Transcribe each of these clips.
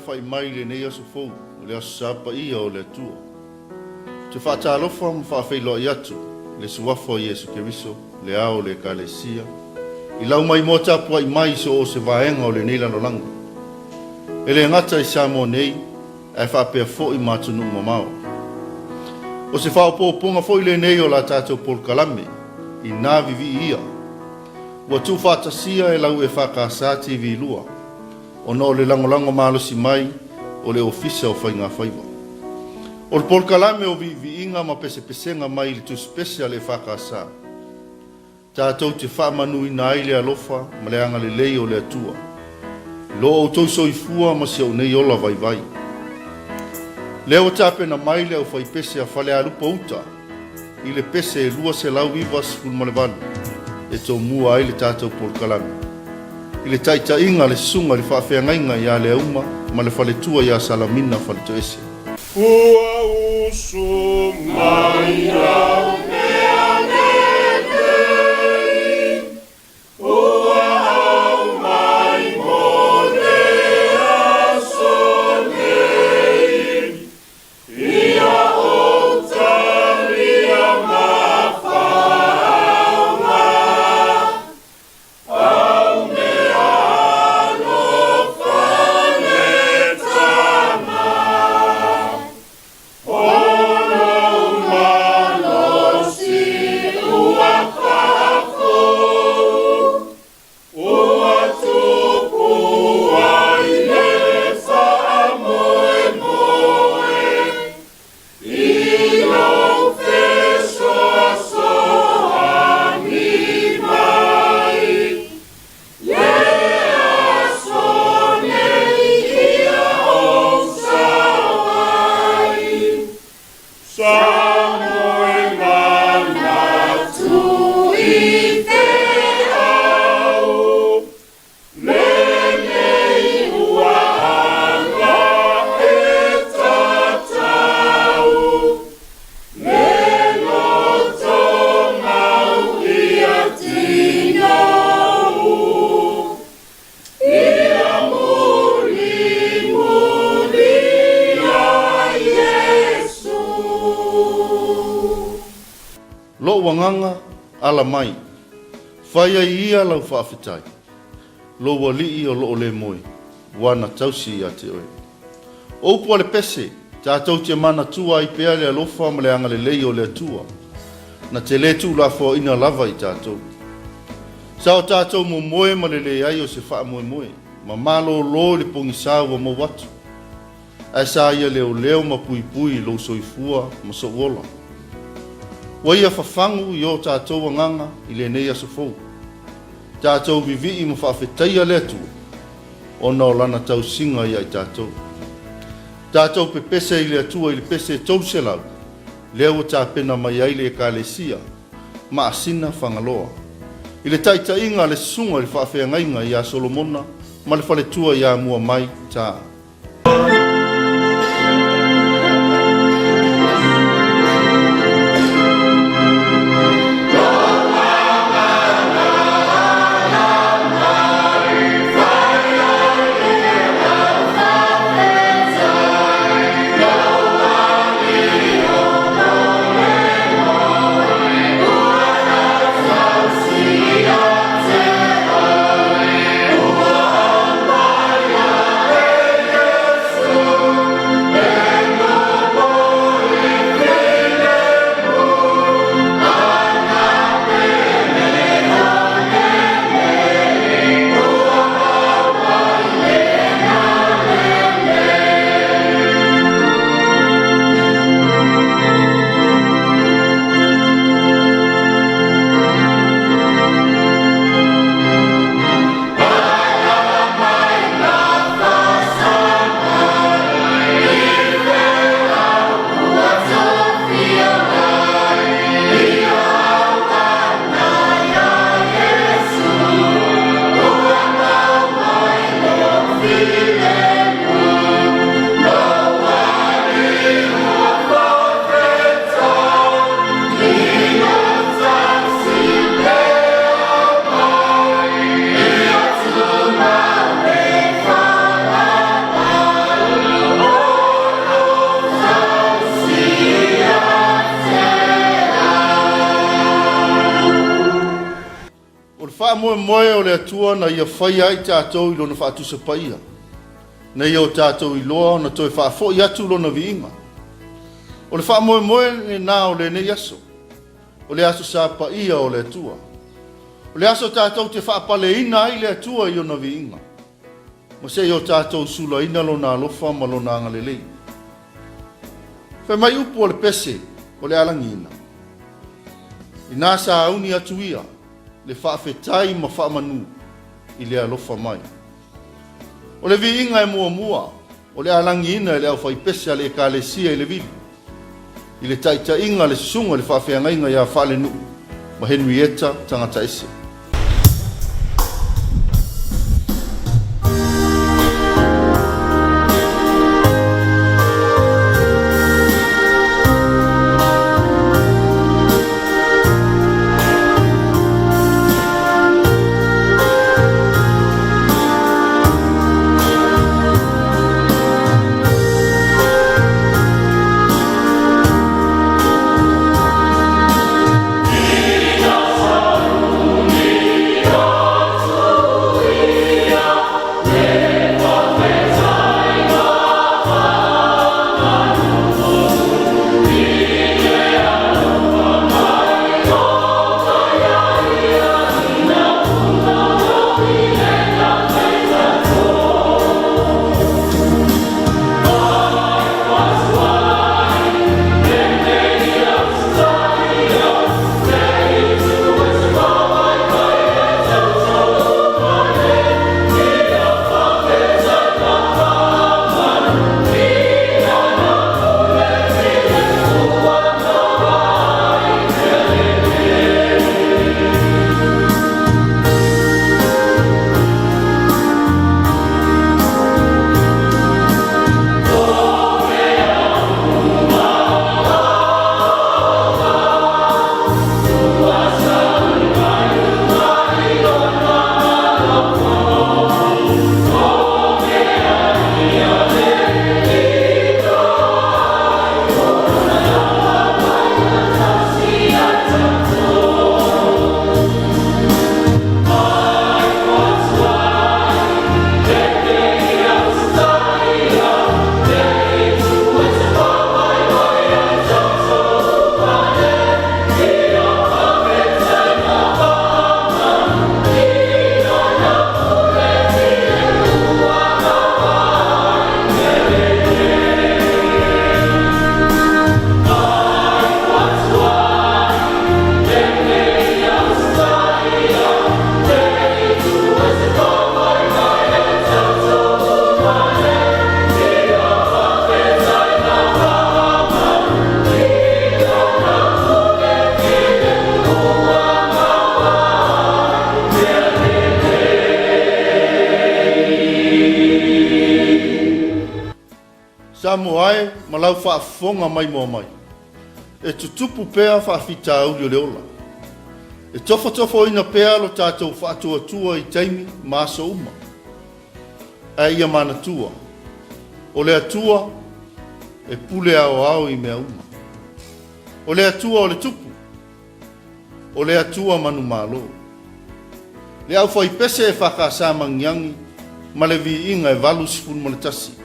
alafai mai i lenei aso fou, o le Aso Sa paia o le Atua. Ou te faatalofa ma faafeiloai atu i le Suafa o Iesu Keriso, le Ao o le Ekalesia, i lau maimoa tapuai mai i so o se vaega o lenei lalolagi, e le gata i Samoa nei, ae faapea foi ma atunuu mamao. O se faaopoopoga foi lenei o la tatou polokalame, inā vivii ia, ua tuufaatasia e lau EFKS TV 2, ona o le lagolago malosi mai o le Ofisa o Faigafaiva. O le polokalame o viiviiga ma pesepesega mai i le tusipese a le EFKS, tatou te faamanuina ai le alofa ma le agalelei o le Atua i lo outou soifua ma si ou nei ola vaivai. Lea ua tapena mai le aufaipese a Falealupo Uta i le pese e 298 e tomua ai le tatou polokalame i le taitaiga a le Susuga i le Faafeagaiga ia Leauma ma le Faletua ia Salamina Faletoese. Ua usu mai au mea lelei, Ua aumai mo le aso nei, Ia ou talia ma faaaoga, Au mea alofa le taga, O lou malosi ua faafou, Ua tupu ai le faamoemoe I lou fesoasoani mai Le aso nei ia ou sao ai. Sa moe manatu i te ao, Lenei ua ala e tatau, Le loto mau ia tinou, Ia mulimuli ia Iesu. Lou agaga, ala mai. Fai ai ia lau faafetai. Lou alii o loo le moe, ua na tausi ia te oe. O upu a le pese, tatou te manatua ai pea le alofa ma le agalelei o le Atua, na te le tuulafoaina lava i tatou. Sa o tatou momoe ma le leai o se faamoemoe, ma malōlō i le pogisa ua mou atu. Ae sa ia leoleo ma puipui i lou soifua ma sou ola. Ua ia fafagu i o tatou agaga i lenei aso fou. Tatou vivii ma faafetaia le Atua ona o Lana tausiga ia i tatou. Tatou pepese i le Atua i le pese e 300 lea ua tapena mai ai le Ekalesia Maasina Fagaloa i le taitaiga a le Susuga i le Faafeagaiga ia Solomona ma le Faletua ia Muamai Ta. Faamoemoe o le Atua na ia faia ai tatou i Lona faatusa paia, ina ia o tatou iloa ona toe faafoi atu Lona viiga. O le faamoemoe lena o lenei aso, o le Aso Sa paia o le Atua. O le aso tatou te faapaleina ai le Atua i Ona viiga, ma se i o tatou sulaina Lona alofa ma Lona agalelei. Fai mai upu o le pese o le alagiina, Inā sauni atu ia le faafetai ma faamanu i le alofa mai. O le viiga e muamua o le alagiina e le aufaipese a le Ekalesia i le vili, i le taitaiga a le Susuga i le Faafeagaiga ia Faalenuu ma Henrietta Tagataese. Samoa e ma lau faafofoga maimoa mai. E tutupu pea faafitauli o le ola. E tofotofoina pea lo tatou faatuatua i taimi ma aso uma. Ae ia manatua, o le Atua e pule aoao i mea uma. O le Atua o le Tupu, o le Atua manumalo. Le aufaipese e FKS Magiagi ma le Viiga e 81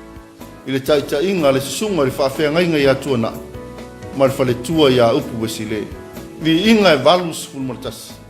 i le taitaiga a le Susuga i le Faafeagaiga ia Tuanai ma le Faletua ia Upu Wesile. Viiga e 81.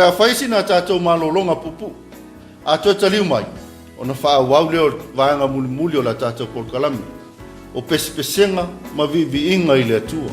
le a fai sina tatou malologa puupuu. A toe taliu mai, ona faaauau lea o le vaega mulimuli o le tatou polokalame, o pesepesega ma viiviiga i le Atua.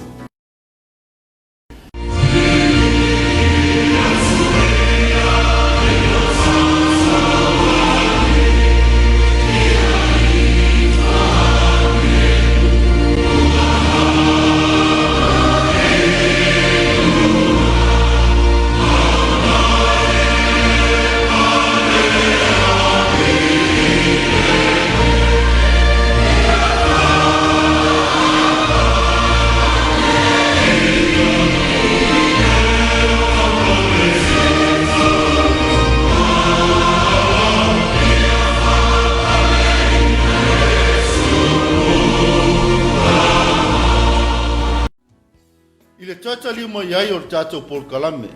I le toe taliu mai ai o le tatou polokalame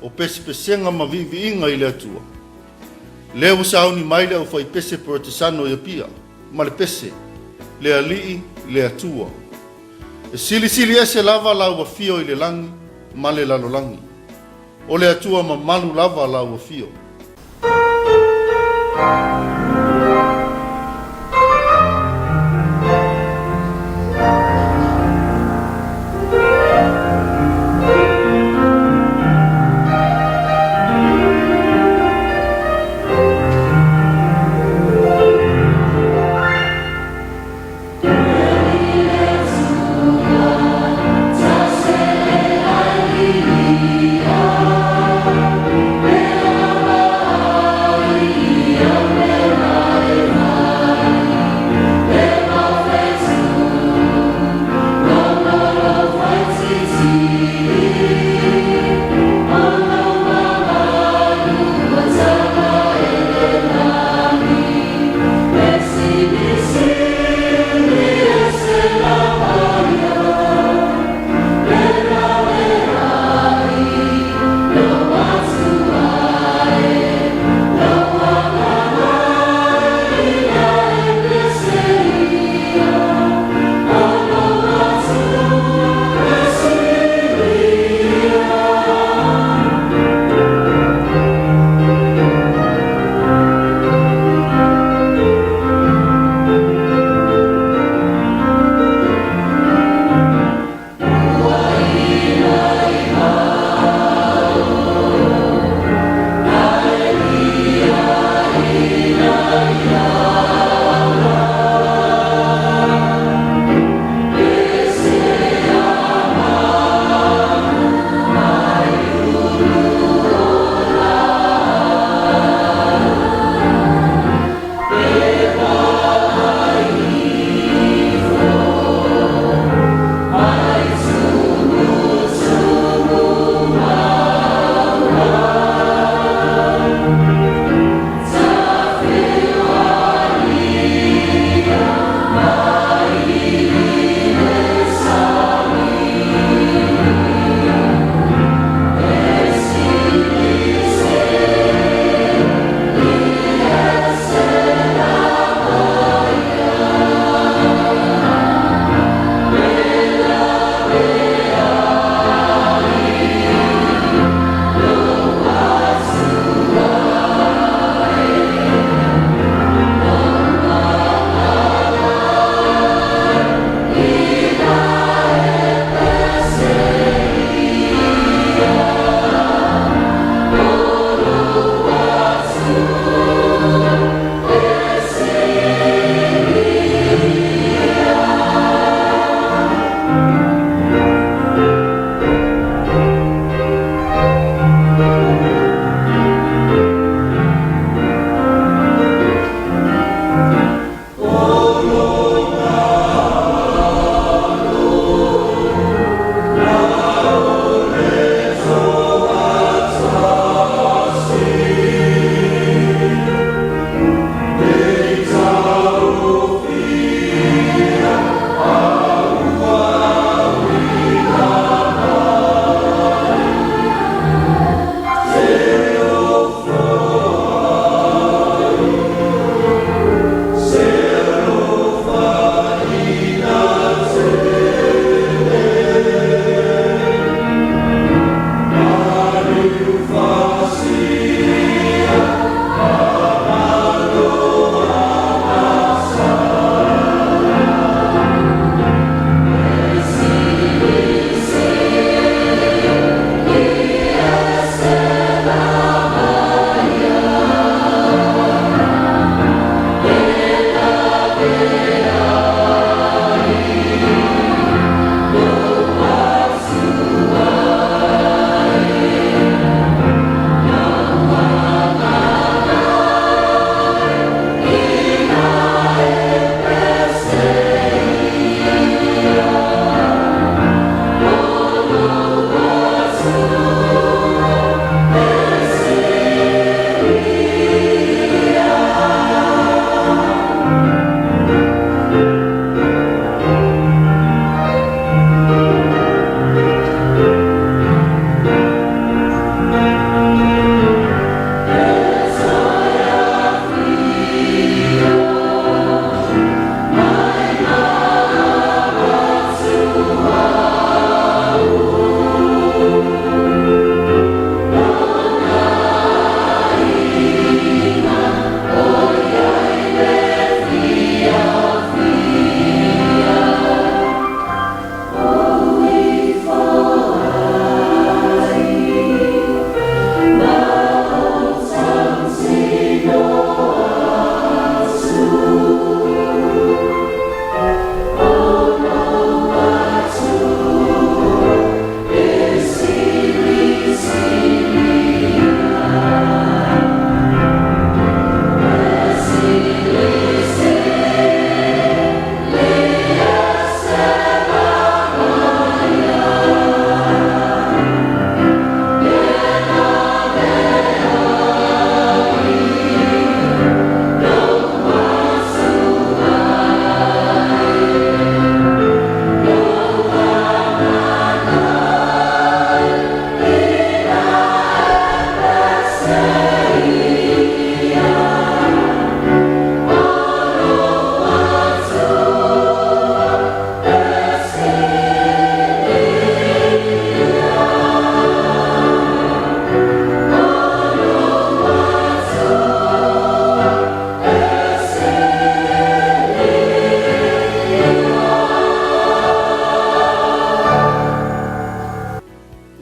o pesepesega ma viiviiga i le Atua, lea ua sauni mai le aufaipese Porotesano i Apia ma le pese, Le Alii, le Atua. E silisili ese lava lau afio i le lagi ma le lalolagi. O le Atua mamalu lava lau afio.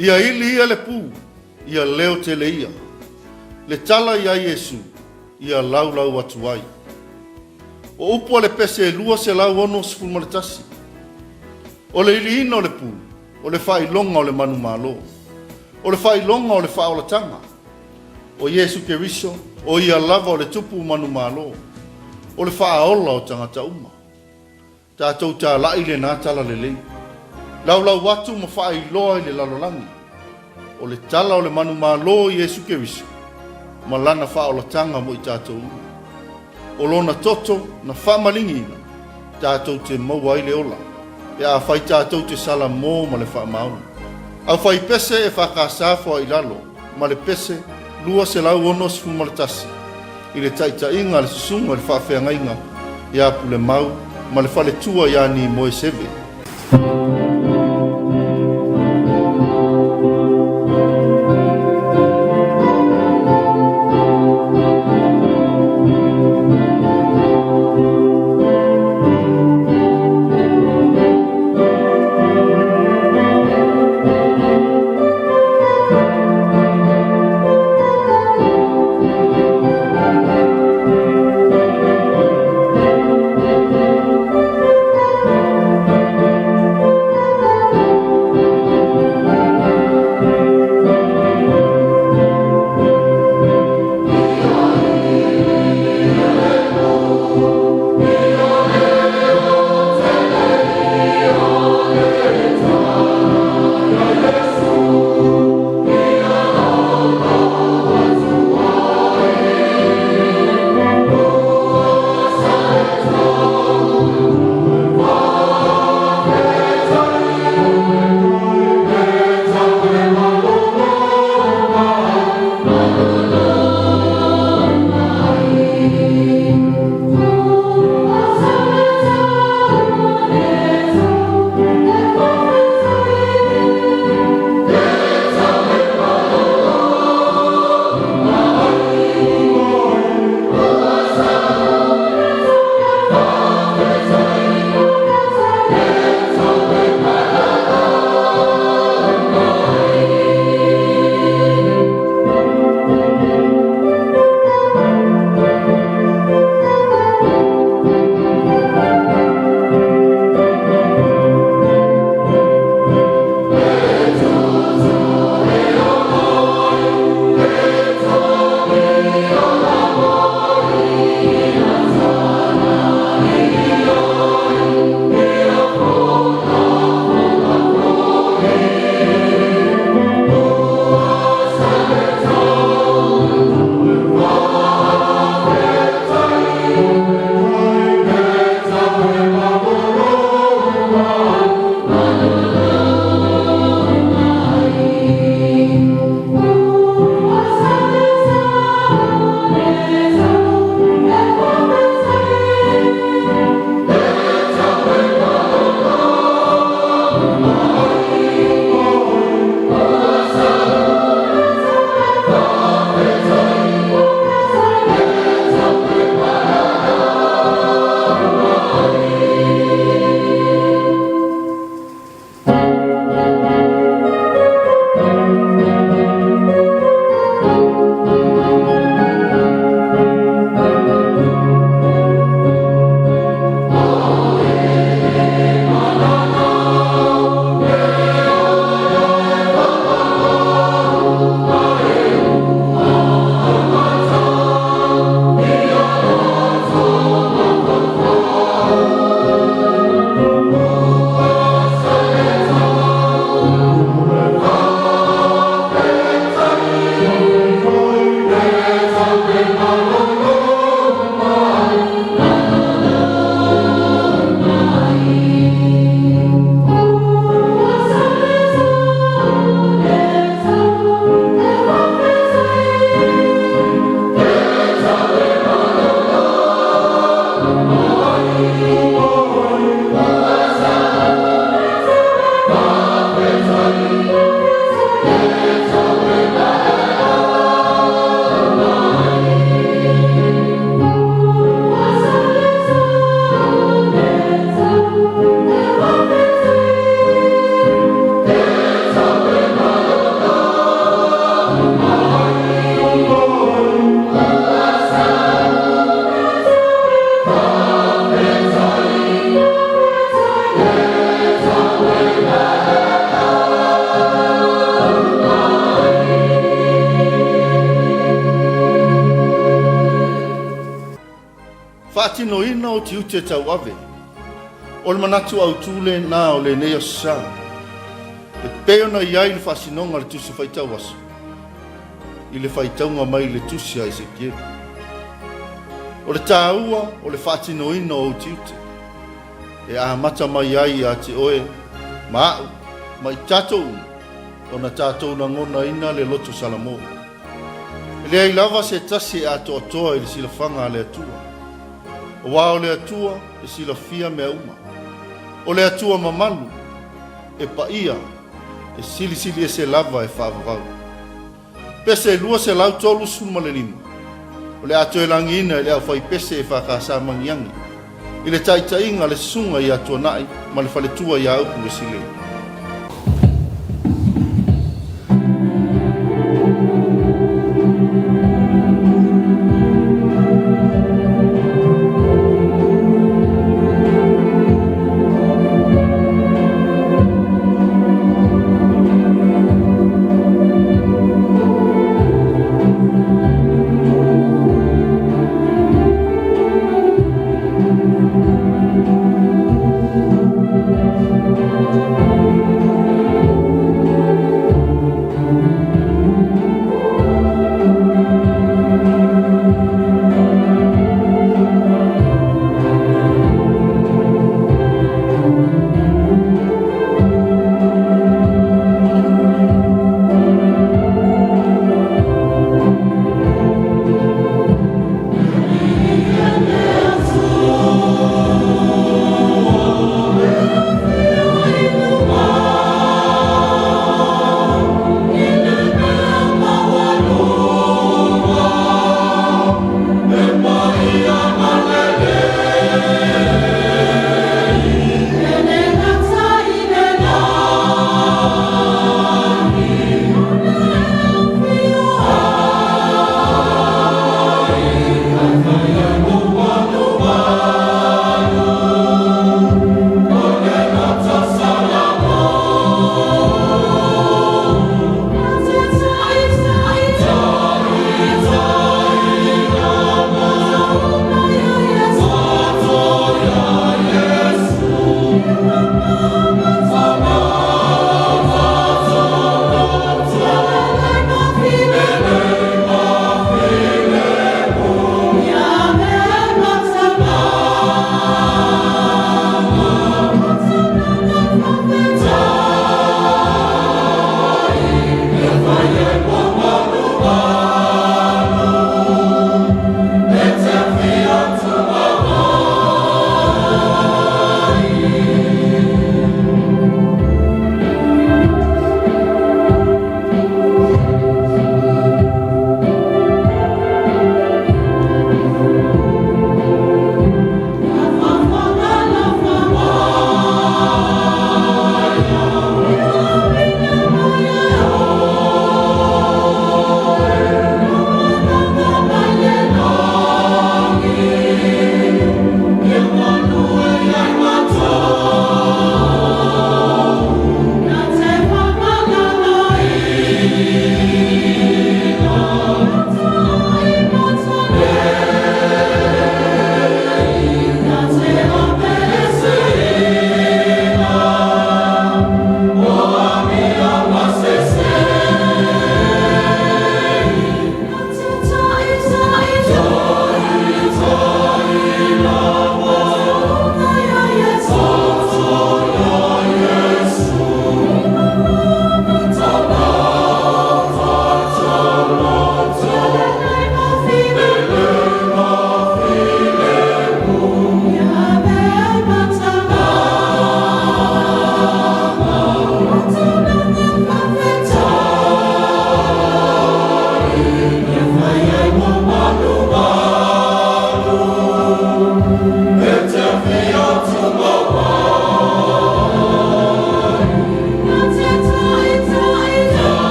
Ia ili ia le pu, ia leo tele ia. Le tala iā Iesu, ia laulau atu ai. O upu a le pese e 261. O le iliina o le pu, o le faailoga o le manumalo. O le faailoga o le faaolataga. O Iesu Keriso, o Ia lava o le Tupu manumalo, o le Faaola o tagata uma. Tatou talai lena tala lelei. Laulau atu ma faailoa i le lalolagi, o le tala o le manumalo o Iesu Keriso ma Lana faaolataga mo i tatou uma. O Lona toto na faamaligiina tatou te maua ai le ola, pe afai tatou te salamo ma le faamaoni. Aufaipese e faakasa foai lalo ma le pese 261 i le taitaiga a le susuga i le faafeagaiga ia Pulemau ma le faletua ia Nimoe Seve. ou tiute tauave. O le manatu autu lena o lenei Aso Sa, e pei ona i ai le faasinoga a le Tusi Faitau Aso i le faitauga mai le Tusi a Esekiele. O le taua o le faatinoina o ou tiute e amata mai ai ia te oe ma a'u ma i tatou uma ona tatou lagonaina le loto salamo. E leai lava se tasi e atoatoa i le silafaga a le Atua, aua o le Atua e silafia mea uma. O le Atua mamalu, e paia, e silisili ese lava e faavavau. Pese 235, o le a toe lagiina e le aufaipese EFKS Magiagi i le taitaiga a le Susuga ia Tuanai ma le faletua ia Upu Wesley.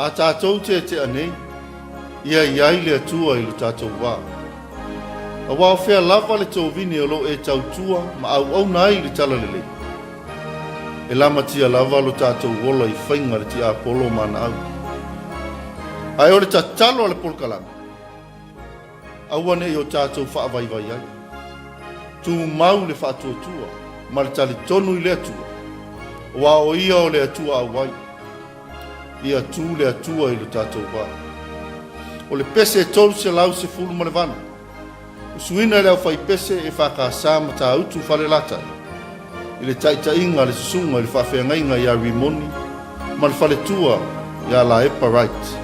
A tatou tetea nei, ia i ai le Atua i lo tatou va. Aua o fea lava le tovine o lo o e tautua ma auauna ai i le talalelei? E lamatia lava lo tatou ola i faiga a le tiapolo ma ana au. Ae o le tatalo a le polokalame, aua ne i o tatou faavaivai ai. Tumau le faatuatua ma le talitonu i le Atua, aua o Ia o le Atua auai. Ia tu le Atua i lo tatou va. O le pese 318, usuina e le aufaipese EFKS Matautu Falelatai, i le taitaiga a le Susuga i le Faafeagaiga ia Rimoni ma le faletua ia Laepa Wright.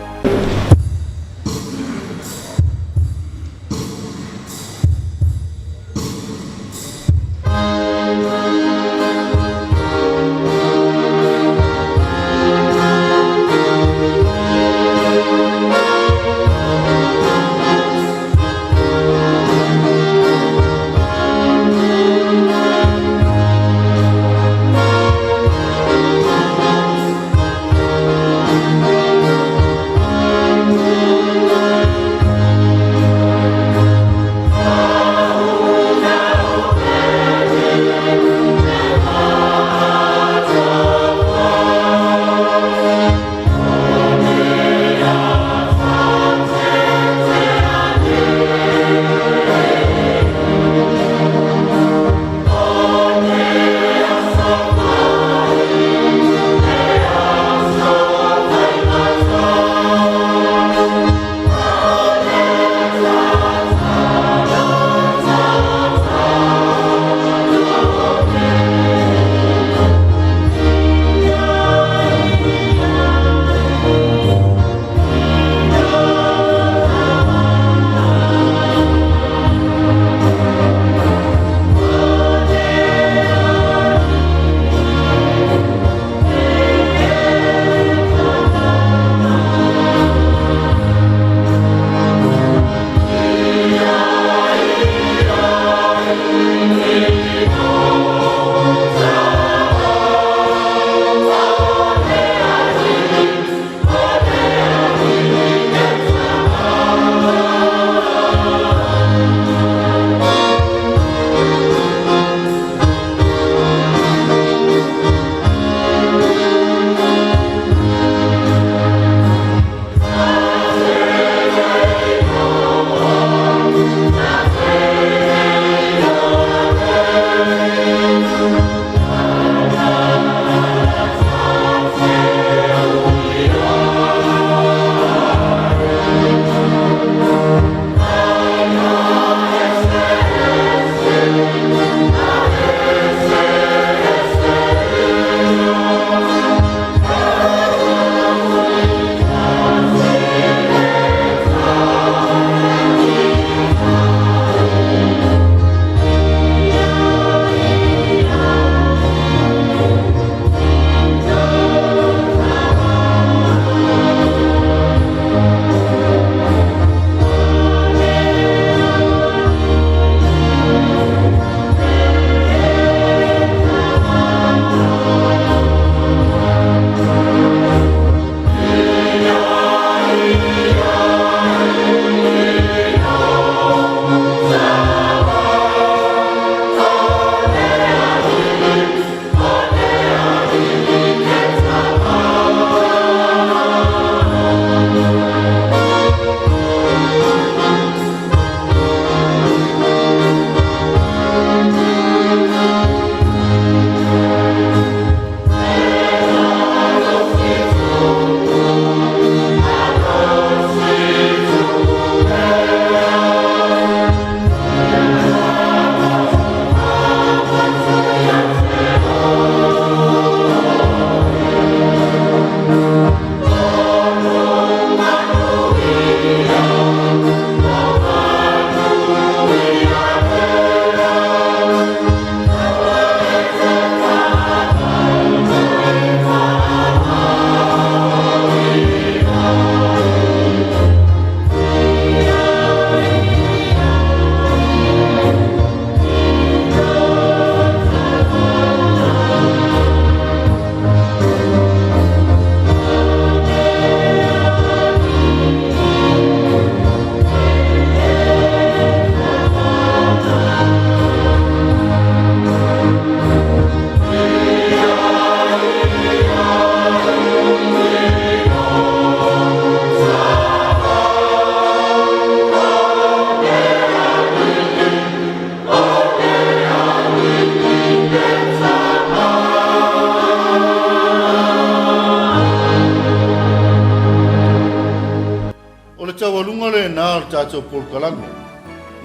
tatou polokalame,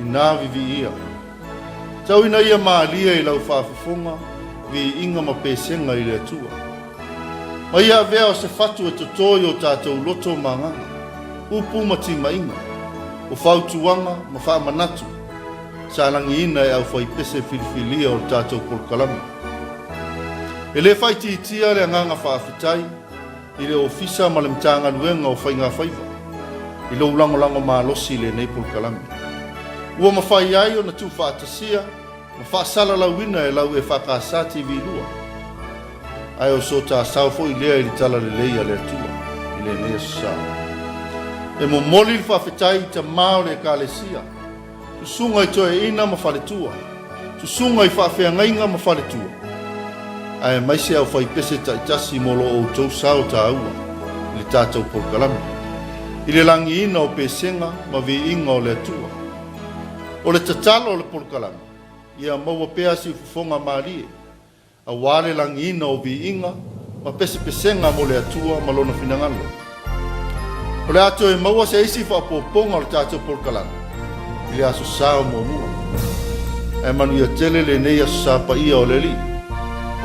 ina viviia. Tau ina ia malie i lau faafofoga, viiga ma pesega i le Atua. Ma ia avea o se fatu e toto i o tatou loto ma agaga, upu ma timaiga, o fautuaga ma faamanatu sa lagiina e aufaipese filifilia o le tatou polokalame. E le faaitiitia le agaga faafetai i le Ofisa ma le Matagaluega o Faigafaiva i lou lagolago malosi i lenei polokalame. Ua mafai ai ona tuufaatasia ma faasalalauina e lau EFKS TV 2. Ae o so ta sao foi lea i le talalelei a le Atua i lenei aso sa. E momoli le faafetai i tama o le Ekalesia, susuga i toeaiina ma faletua, susuga i faafeagaiga ma faletua, aemaise aufaipese taitasi mo lo outou sao taua i le tatou polokalame, i le lagiina o pesega ma viiga o le Atua. O le tatalo o le polokalame, ia maua pea siufofoga malie, aua le lagiina o viiga ma pesepesega mo le Atua ma Lona finagalo. O le a toe maua se isi faaopoopoga o le tatou polokalame i le Aso Sa o muamua. Ae manuia tele lenei Aso Sa paia o le Alii.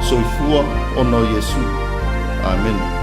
Soifua ona o Iesu. Amene.